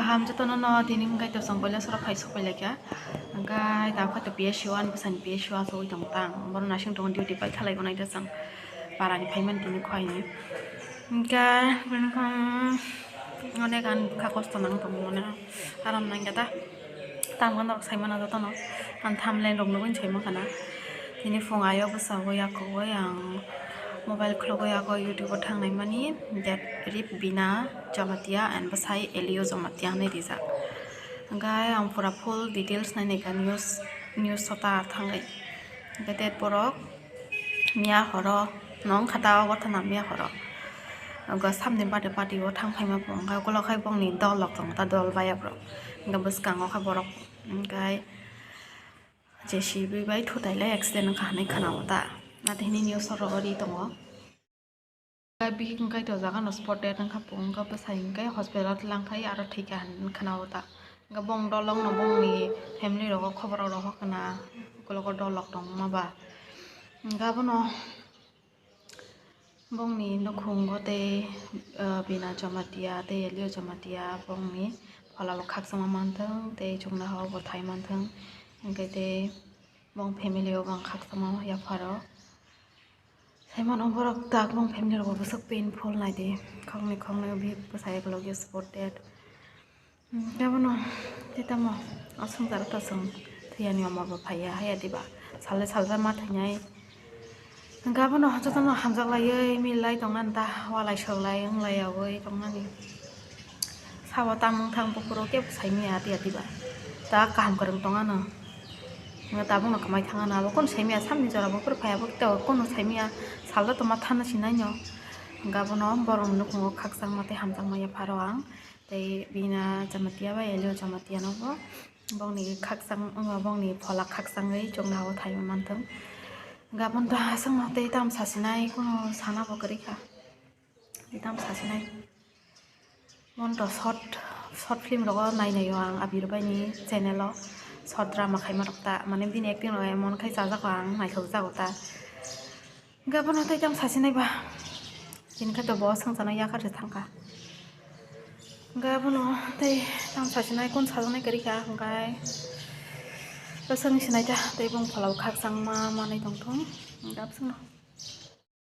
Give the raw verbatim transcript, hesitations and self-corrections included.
Kaham jotono no tini hwnkhe to chwng Kailasoro phai sokpailaikha. Hwnkhe tabukhe to P S C o ani bwsani P S C o achugwi tong tang. Borok naising tongo duty paithalai gonai da chwng parani phaimani tini khuaini. Hwnkhe bini khe onek ani bwkha kosto nang tongo mane aram nangya da. Tamo norok saimano jotono ang thumbnail rok nugwi saimang khana. Tini phung ayo bwsagwi yakugwi ang mobile khulugwi yakugwi YouTube o thangnaimani that Rip Bina Jamatia and bwsai Elio Jamatia hinwi rijak. Hwnkhe ang pura full details nainai kha news, news sota thangwi. Hwnkhe tet borok miya horo nong kha ta o gotha na miya horo. Ogo samni bade party o thang phaima bo hwnkhe ukolok hai bongni dol rok tongo ta dol baya borok. Hwnkhe bwskango kha borok hwnkhe J C B bai thutai lai accident wngkha hinwi khwnao ta. Naithe hwnwi news o ri tongo. Bihik hwnkhe to jaga no spot dead wngkha, pung wngkha bwsai hwnkhe hospital o langkhai aro thwikha hinwi khwnao ta. Hwnkhe bong dolong no bongni family rogo khobor rok rohor khna ukolok o dolok tongma ba. Hwnkhe abono bongni nukhungo tei, ah, Bina Jamatia tei Elio Jamatia bongni phola bo khakchangma manthwng tei chuknoha o bo thai manthwng, hwnkhe tei bong family o bo ang khakchangma yapharo. Saimano borok tak bong family rok bo bwswk painful naidi, khoknwi khoknwi bihik bwsai ukolog o spot dead. Hwnkhe abono tei tamo o swngcharo to chwng thwiyani omo bo phaiya haiya diba? Salai salsa ma thwinai. Hwnkhe abono jotono hamjak laiwi mil lai tongna da, walai sok lai wng lai yaui tongmani. Sabo tamung thang buphuru kebo saimaya tiya diba? Ta kaham kwrwng tong ano. Hwnkhe tabukno kwmai thang ano, abo kunu saimaya, samni jora buphuru phai abo kunu saimaya, salda tongma thana sinaino. Hwnkhe abono borokni nukhungo khakchangma tei hamjakma yapharo ang. Tei Bina Jamatia bai Elio Jamatia no bo bongni khakchang, bongni phola khakchangwi chuknoha o thaiwi manthwng. Gabon to aswkno tei tamo sasinai, kunu sana bo kwrwi kha. Tei tamo sasinai. Mon to short, short film rogo nai naio ang Abir bai ni channel o. Short drama khaima rok ta, mane bini acting rok emon khai chajago ang, naithok jago ta. Hwnkhe abono tei tamo sasinai ba. Tini khe to bo swngcharno yakarwi thangkha. Hwnkhe abono tei tamo sasinai, kunu sajaknai kwrwi kha, hwnkhe bwswk wng sinai ta, tei bong phola bo khakchangma manwi tongthung. Hwnkhe abswkno.